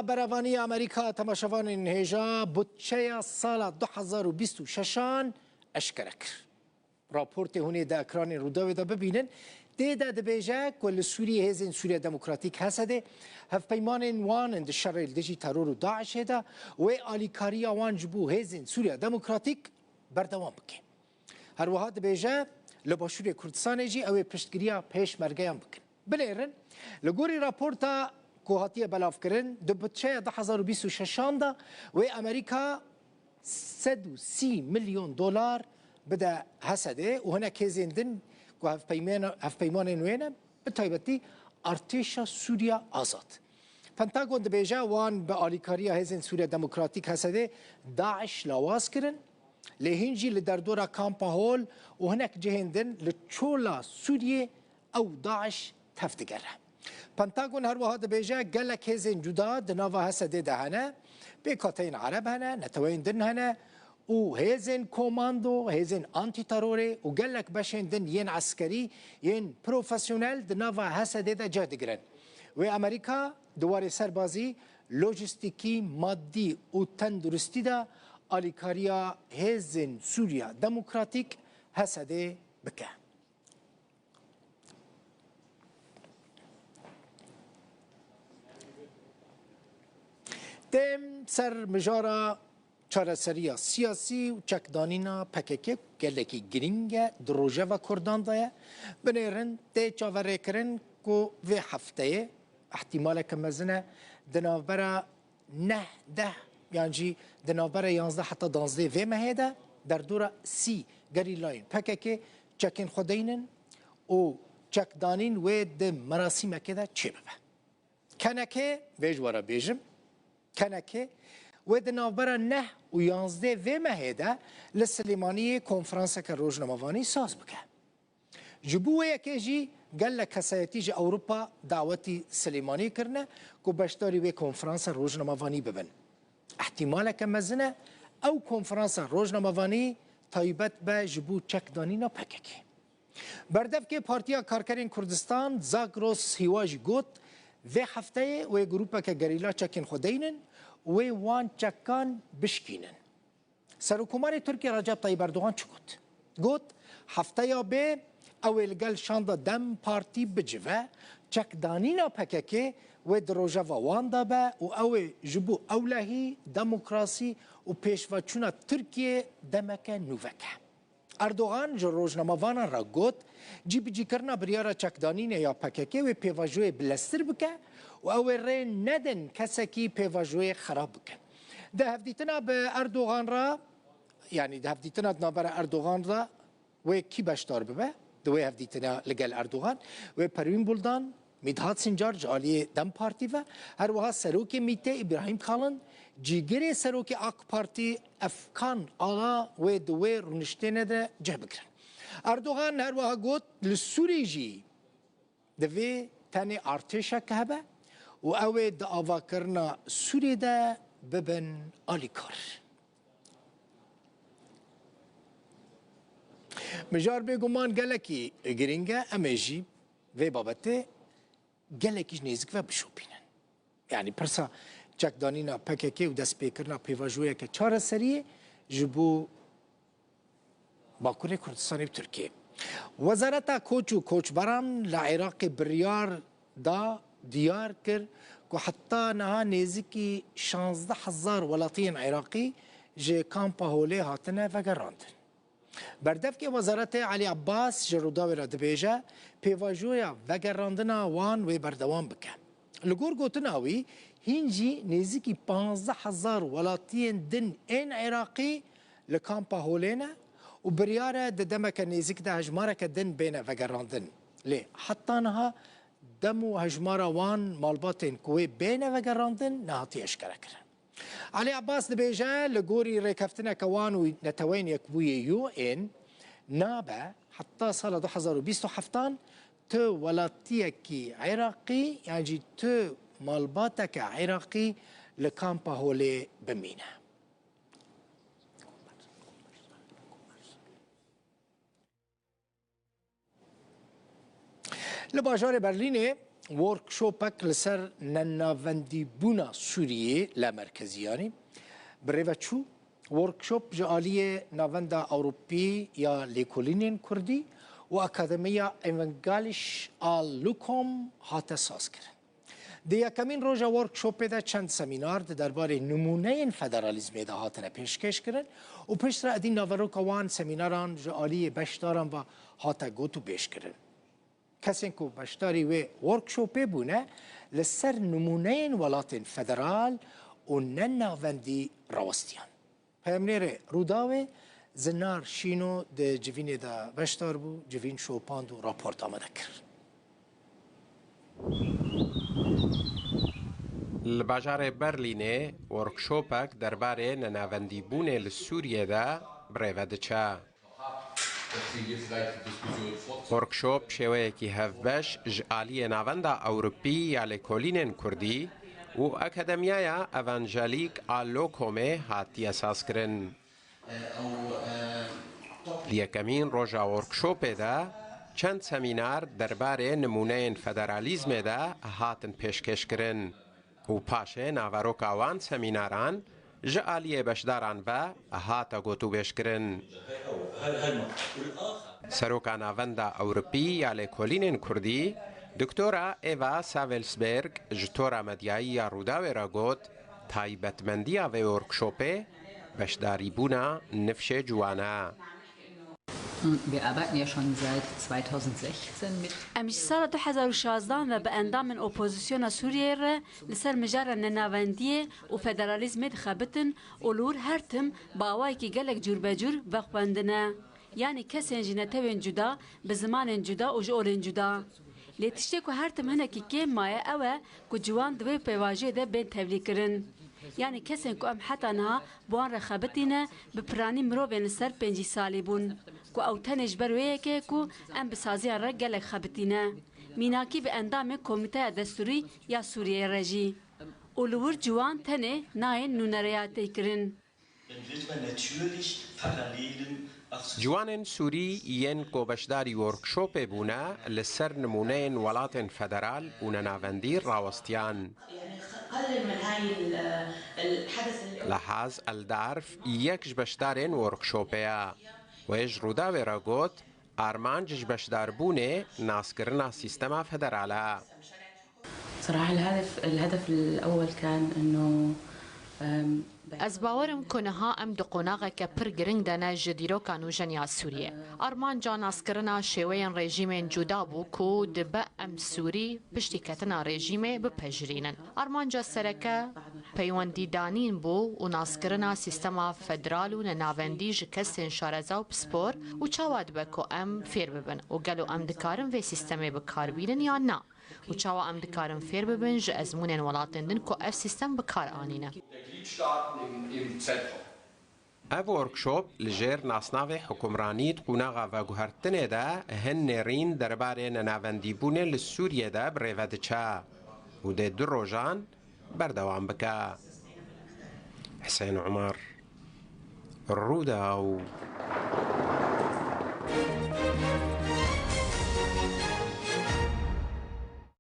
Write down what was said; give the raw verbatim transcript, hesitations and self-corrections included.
Berevanî Amerîka temaşevanên hêja budçeya sala du hezar û bîst û şeşan eşkere kir. Raportê hûn ê di ekranên Rûdawê de bibînin, tê de dibêje ku li Sûriyê hêzên Sûriya Demokratîk, H S D, hevpeymanên wan in di şerê li dijî teror û DAIŞê de, wê alîkariya wan ji bo hêzên Sûriya Demokratîk berdewam bike. Her wiha dibêje, li Başûrê Kurdistanê jî ew ê piştgiriya pêşmergeyan bikin. Binêrin, li gorî raporta ku hatiye belavkirin, di budçeya du hezar û bîst û şeşan de wê Amerîka sed û sî milyon dolar bide H S D û hinek hêzên din ku hevpeymêna-, hevpeymanên wê ne, bi taybetî Artêşa Sûriya Azad. Pentagon dibêje, wan bi alîkariya hêzên Sûriya Demokratîk, H S D, DAIŞ lawaz kirin. Lê hîn jî li derdora Kampa Hol û hinek cihên din li çola Sûriyê ew DAIŞ tev digere. Pentagon her wiha dibêje, gelek hêzên cuda di nava H S D de hene, pêkhateyên Ereb hene, neteweyên din hene û hêzên komando, hêzên antîterorê û gelek beşên din yên eskerî, yên profesyonel di nava H S D de cih digirin. Wê Amerîka di warê serbazî, lojîstîkî, madî û tenduristî de alîkariya hêzên Sûriya Demokratîk, H S D, bike. Têm ser mijara çareseriya siyasî û çekdanîna P K K gelekî girîng e, di rojeva Kurdan de ye. Binêrin tê çaverêkirin ku vê hefteyê, îhtîmaleke mezin e, di navbera neh, deh yan jî di navbera yanzdeh heta danzdeh vê mehê de derdora sî gerîlayên P K K çekên xwe deynin û çekdanîn wê di merasîmekê de çêbibe. Kenekê, vê ji we re bêjim, kenekê wê di navbera neh û yanzdeh vê mehê de li Silêmaniyê konferanseke rojnamevanî saz bike. Ji bo wê yekê jî gelek kesayetî ji Ewropa dawetî Silêmaniyê kirine ku beşdarî wê konferansa rojnamevanî bibin. Îhtîmaleke mezin e ew konferansa rojnamevanî taybet be ji bo çekdanîna P K K. Berdevkê Partiya Karkerên Kurdistan Zagros Hîwa jî got, vê hefteyê wê grûpeke gerîla çekên xwe deynin û wê wan çekan bişkînin. Serokkomarê Tirkiyê Recep Tayyip Erdogan çi got? Got, hefteya bê ew ê li gel şanda DEM Partî bicive, çekdanîna P K K wê di rojeva wan de be û ew ê ji bo ewlehî, demokrasî û pêşveçûna Tirkiyê demeke nû veke. Erdogan ji rojnamevanan re got, cîbicîkirina biryara çekdanînê ya P K K wê pêvajoyê bileztir bike û ew ê rê nedin kesekî pêvajoyê xerab bikin. Di hevdîtina bi Erdogan re, yanî di hevdîtina di navbera Erdogan re wê kî beşdar bibe? Di wê hevdîtina li gel Erdogan, wê Perwîn Buldan, Mîdhat Sincar ji aliyê DEM Partî ve, her wiha serokê MÎT'ê Îbrahîm Kalin, cîgirê serokê AK Partî Efkan Ala wê di wê rûniştêne de cih bigirin. Erdogan her wiha got, li Sûrî jî divê tenê artêşek hebe û ew ê di avakirina Sûrî de bibin alîkar. Mijar bêguman gelekî girîng e, em ê jî vê babetê gelekî ji nêzik ve bişopînin. Yanî pirsa çekdanîna P K K û destpêkirina pêvajoyeke çareseriyê ji bo Bakurê Kurdistanê û Tirkiyê. Wezareta Koç û Koçberan li Iraqê biryar da, diyar kir ku heta niha nêzîkî şazdeh hezar welatiyên Iraqî ji kampa Holê hatine vegerandin. Berdevkê wezaretê Elî Abbas ji Rûdawê re dibêje, pêvajoya vegerandina wan wê berdewam bike. Li gor gotina wî, hîn jî nêzîkî panzdeh hezar welatiyên din ên Iraqî li kampa Holê ne û biryar e di demeke nêzîk de hejmareke din bêne vegerandin. Lê heta niha dem û hejmara wan malbatên ku wê bêne vegerandin nehatiye eşkerekirin. Elî Abbas dibêje, li gorî rêkeftineke wan û Neteweyên Yekbûyî U N nabe heta sala du hezar û bîst û heftan tu welatiyekî Iraqî yan jî tu malbateke Iraqî li kampa Holê bimîne. Li bajarê Berlînê workshopek li ser nenavendîbûna Sûriyê li merkezî yanî bi rê ve çû. Workshop ji aliyê Navenda Ewropî ya Lêkolînên Kurdî û Akademiya Evangelisch a Lokom hate sazkirin. Di yekemîn roja workshopê de çend semînar di derbarê nimûneyên federalîzmê de hatine pêşkêşkirin û piştre êdî naveroka wan semînaran ji aliyê beşdaran ve hate gotûbêjkirin. Kesên ku beşdarî wê workshopê bûne, li ser nimûneyên welatên federal û nenavendî rawestiyan. Peyamnêrê Rûdawê Zinar Şîno di civînê de beşdar bû, civîn şopand û raport amade kir. Li bajarê Berlînê workshopek derbarê nenavendîbûnê li Sûriyê de bi rê ve diçe. Workshop şêweyekî hevbeş ji aliyê Navenda Ewropî ya Lêkolînên Kurdî û Akademiyaya Evangelîk a Lokomê hatiye sazkirin. Di yekemîn roja workshopê de çend semînar derbarê nimûneyên federalîzmê de hatin pêşkêşkirin. Û paşê naveroka wan semînaran ji aliyê beşdaran ve hate gotûbêjkirin. Seroka Navenda Ewropî ya Lêkolînên Kurdî, Doktora Eva Savelsberg, ji tora medyayî ya Rûdawê re got, taybetmendiya vê workshopê beşdarîbûna nifşê ciwan e. Wir arbeiten ja schon seit zweitausendsechzehn mit Em ji sala du hezar û şazdehan ve bi endamên opozisyona Sûriyeyê re li ser mijara nenavendiyê û federalîzmê dixebitin û li wir her tim bi awayekî gelek cûrbecûr vexwendine. Yanî kesên ji netewên cuda, bi zimanên cuda û ji olên cuda. Lê tiştê ku her tim hinekî kêm maye ew e ku ciwan di wê pêvajoyê de bên tevlîkirin. Yanî kesên ku em heta niha bi wan re xebitîne, bi piranî mirovên li ser pêncî salî bûn. Ku ew tenê ji ber wê yekê ye ku em bi saziyan re gelek xebitîne. Mînakî bi endamên Komîteya Destûrî ya Sûriyeyê re jî. Û li wir ciwan tenê nayên nûnereya tê kirin. Ciwanên Sûrî yên ku beşdarî workshopê bûne, li ser nimûneyên welatên federal û nenavendî rawestiyan. Lehaz Eldarf yek ji beşdarên workshopê ye. Wê ji Rûdawê re got, armanc ji beşdarbûnê naskirina sîstema federal e. صراحة الهدف، الهدف الأول كان إنه، أم، Ez bawer im ku niha em di qonaxeke pir giring de ne ji dîroka nûjen ya Sûriyê. Armanca naskirina şêweyên rejîmên cuda bû ku dibe em Sûrî piştî ketina rejîmê bipejirînin. Armanca sereke peywendîdanîn bû û naskirina sîstema federal û nenavendî ji kesên şareza û pispor û çawa dibe ku em fêr bibin û gelo em dikarin vê sîstemê bi kar bînin yan na? Û çawa em dikarin fêr bibin ji ezmûnên welatên din ku ev sîstem bi kar anîne? Ev workshop li jêr nasnavê hukimranî di qonaxa veguhertinê de hin nêrîn derbarê nenavendîbûnê li Sûriyê de bi rê ve diçe û dê du rojan berdewam bike. Hisên Umar, Rûdaw.